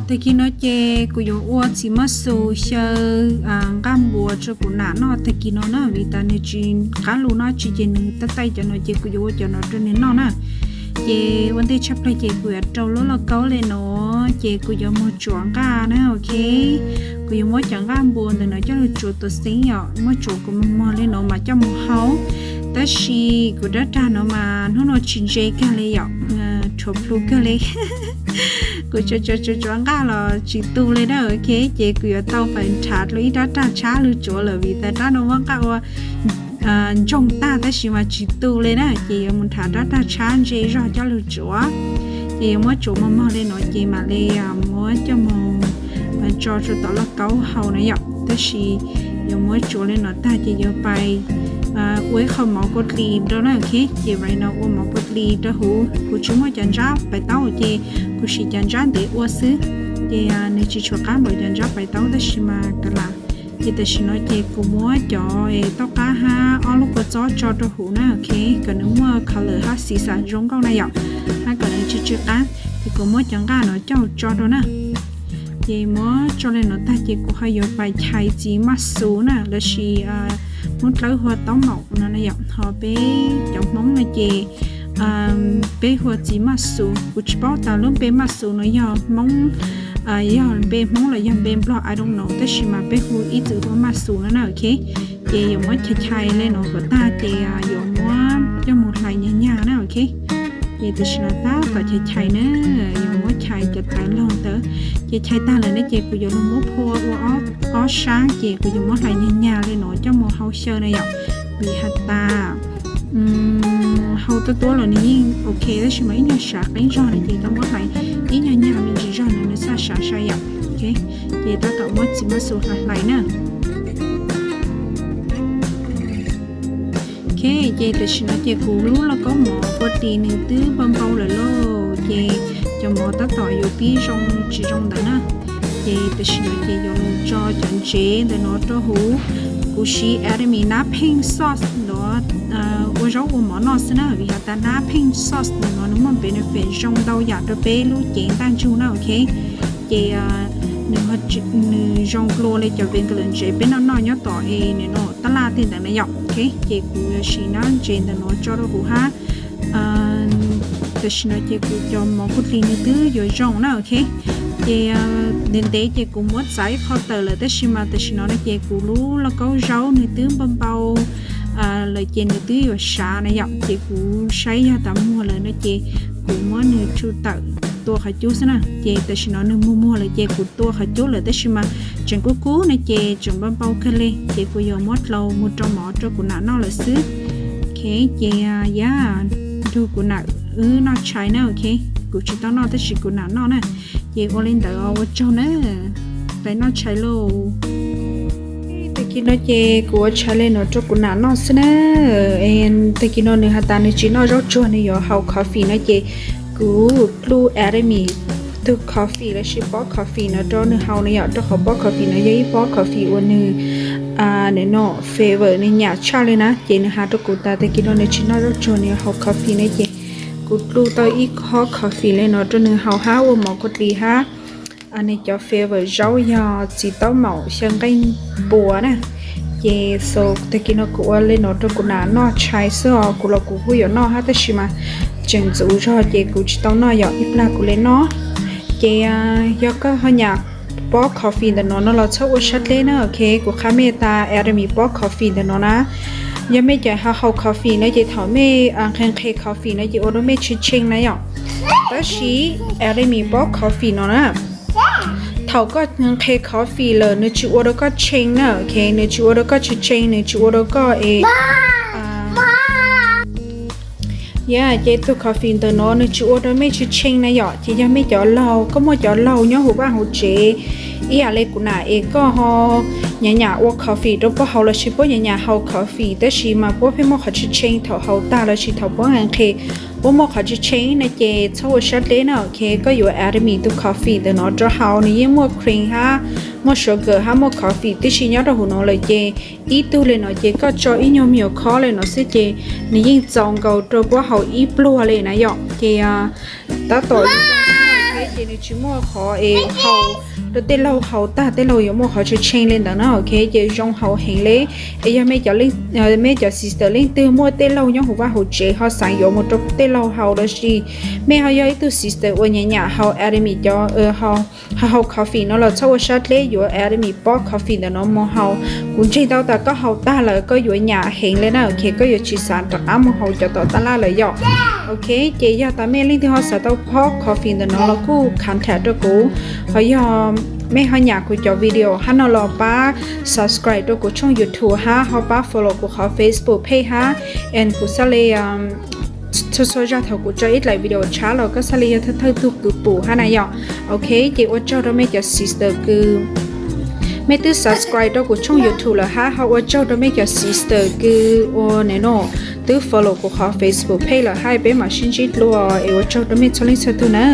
Tag kis no ces kuv yuav ua txiv maj xus xyaw nqaj npuas rau kuv nam noj tag kis no na, vim tas nws tsis qab lug noj tsi ces nws taij taij cov no ces kuv yuav ua cov no rau nws noj na. Ces ua ntej tshaj plaws ces kuv yuav rau lub lauj kaub li no, ces kuv yuav mus tsuav nqaj na, ok. Kuv yuav muab cov nqaj npuas ntawm no coj lug tsuav tuam xeeb yom, muab tsuav kom mos mos li no mas coj mus hau. Tab sis kuv rab rag no mas hnub no tsis ntse kag li yom, rhuav plhu kag li. Kuv tsuav tsuav tsuav tsuav nqaj los tsis tu li na, ok. Ces kuv yuav tau pais nrhav dlua ib rab rag tshab lug tsuav lawm vim tas rab no muab nqaj ua ntsoog tag tab sis mas tsis tu li na, ces yuav mus nrhav rab rag tshab ntse zog coj lug tsuav. Ces yuav muab tsuav mos mos li no ces mam li muab coj mus tso rau tom lauj kaub hau na yom. Tab sis yuav muab tsuav li no tag ces yuav pais ua ib qho mov kua dlis rau na, ok. Ces right now ua mov kua dlis rau huv, kuv tsis muaj cov ntsab pais taub ces kuv siv cov ntsab ntev ua xwb. Ces nws tsis tshua qab npaum cov ntsab pais taub tab sis mas kav lam. Ces tam sim no ces kuv muab cov tauj qab hab ob lub kua txob tso rau huv na, ok, kom nws muaj color hab xim xas zoo nkauj na yom, hab kom nws tsw tsw qab. Ces kuv muab cov nqaj no coj tso rau na. Ces muab tso li no tag ces kuv ho yuav pais chais txiv maj xus na lossis Hmoob dlawb hu ua taub maum no na yom, ho peb cov Hmoob no ces peb hu ua txiv maj xus. Kuv tsis paub tas lub npe maj xus no yog Hmoob, yog npe Hmoob los yog npe Nplog I don't know, tab sis mas peb hu ib txwm hu ua maj xus no na, ok. Ces yuav muab chais chais li no kom tag ces yuav muab coj mus hlais nyag nyag na, ok. Ces tam sim no tab tom chais chais na, yuav muab chais cov tawv laug ntawd. Ces chais tag lawm ne ces kuv yuav lug muab phua ua ob sab ces kuv yuav muab hlais nyag nyag li no coj mus hau xyaw na yom. Vim has tas hau tuab tuab los nws yeej ok tab sis mas ib nyuag sav qeeb zog no ces tau muab hlais ib nyuag nyag me ntsis zog no nws txhaj sav sai yom. Ces tab tom muab txiv maj xus hlais hlais na. Ok, ces tam sim no ces kuv lub lauj kaub mov kua dlis nws twb npau npau lawm lauj, ces cov mov tab tom yuav pib zoo tsis zoo ntawd na. Ces tam sim no ces yuav mus tso cov ntsev ntawm no rau huv. Kuv siv Academy nab pheej sauce ntawd ua zaub ua mov noj xwb na, vim has tas nab pheej sauce ntawm no nws muaj benefit zoo ntau yam rau peb lub cev ntaj ntsug na, ok. Ces nws zoo dlua li cov vinegar ntsev peb noj noj nyob tom es nws no tab laj tej ntawd na yom, ok. Ces kuv yuav siv nab ntsev ntawm no tso rau huv hab. Tam sim no ces kuv cov mov kua dlis nws twb yuav zoo na, ok. Ces ntev ntev ces kuv muab txav ib qho tawm lawm tab sis mas tam sim no no ces kuv lub lauj kaub zaub nws twb npau npau lawm ces nws twb yuav sav na yom, ces kuv saib yog tas muag lawm no ces kuv muab nws tsu tawm tua qhov cub xwb na. Ces tam sim no nws muag muag lawm ces kuv tua qhov cub lawm tab sis mas tseem kub kub no ces tseem npau npau kawg li, ces kuv yuav muab dlau mus rau mov rau kuv nam noj lawm xwb. Ok, ces yog nrug kuv nam wb noj tshais na, ok. Kuv tsis tau noj tab sis kuv nam noj na. Ces ua li ntawd ua tsaug na, peb noj tshais lauj. Tag kis no ces kuv ua tshais li no rau kuv nam noj xwb na. Tag kis no nws has tas nws tsis noj zaub tsuag nws yuav haus coffee no ces kuv dluj Academy tug coffee lossis pob coffee no rau nws haus na yom, rau qhov pob coffee no yog ib pob coffee uas nws nws no flavor nws nyam tshaj li na. Ces nws has rau kuv tas tag kis no nws tsis noj zaub tsuag nws yuav haus coffee na ces kuv dluj tau ib khob coffee li no rau nws haus hab ua mov kua dlis hab. Nws cov flavor zaub yog txiv taub maum xyaw nqaij npuas na. Ces so tag kis no kuv ua li no rau kuv nam noj tshais xwb os, kuv los kuv kuj yuav noj hab tab sis mas tseem ntxuv zog ces kuv tsis tau noj, yog ib plag kuv li noj. Ces yog koj ho nyam pob coffee ntawm no no los txhob ua sab dleb na, ok. Kuv qha mej tas Academy pob coffee ntawm no na, yog mej cov ho haus coffee no ces thaum mej nqhis nqhis coffee no ces ua rau mej tshee tshee na yom. Tab sis Academy pob coffee no na, thaum koj nqhis coffee lawm nws tsis ua rau koj tshee na, ok, nws tsis ua rau koj tshee tshee, nws tsis ua rau koj es Yog ces tug coffee ntawm no nws tsis ua rau mej tshee tshee na yom. Ces yog mej cov laug, koj muaj cov laug nyob huv vaj huv tsev ib yam li kuv nam es koj ho nyam nyam ua coffee rau puab haus lossis puab nyam nyam haus coffee tab sis mas puab pheej muaj qhov tshee tshee thaum haus tag lossis thaum puab nqhis nqhis puab muaj qhov tshee tshee na ces txhob ua sab dleb na, ok. Koj yuav Academy tug coffee ntawm no rau haus, nws yeej muaj cream hab muaj sugar hab muaj coffee tib si nyob rau huv no lawm ces ib tug li no ces koj tso ib nyuag me nyuam khob li no xwb ces nws yeej txaus nkaus rau puab haus ib pluag li na yom. Ces tab tom Nws tsis muaj qhov es haus rau tej laug haus tag tej laug yuav muaj qhov tshee tshee li ntawd na, ok, ces zoo haus heev li. Es yog mej cov sister leej twg muaj tej laug nyob hauv vaj hauv tsev ho xav yuav mus rau tej laug haus lossis mej ho yog ib tug sister uas nyam nyam haus Academy cov, ho haus coffee no los txhob ua sab dleb, yuav Academy pob coffee ntawm no mus haus. Kuv ntseeg tau tas koj haus tag lawm koj yuav nyam heev li na, ok, koj yuav tsis xav rov qab mus haus cov tom tab laj lawm yom. Ok, ces yog tas mej leej twg ho xav tau pob coffee ntawm no los kuj contact rau kuv. Ho yog mej ho nyam kuv cov video hab no los pab subscribe rau kuv tshooj YouTube hab ho pab follow kuv qhov Facebook page hab, es kuv xav li txhua txhua zag thaum kuv tso ib daim video tshab los koj xav li yog thawj thawj tug kws pum hab na yom. Ok, ces ua tsaug rau mej cov sister kws mej twb subscribe rau kuv tshooj YouTube lawm hab ho ua tsaug rau mej cov sister kws ua ne no twb follow kuv qhov Facebook page lawm hab, peb mam sib ntsib dlua es ua tsaug rau mej txhua leej txhua tug na.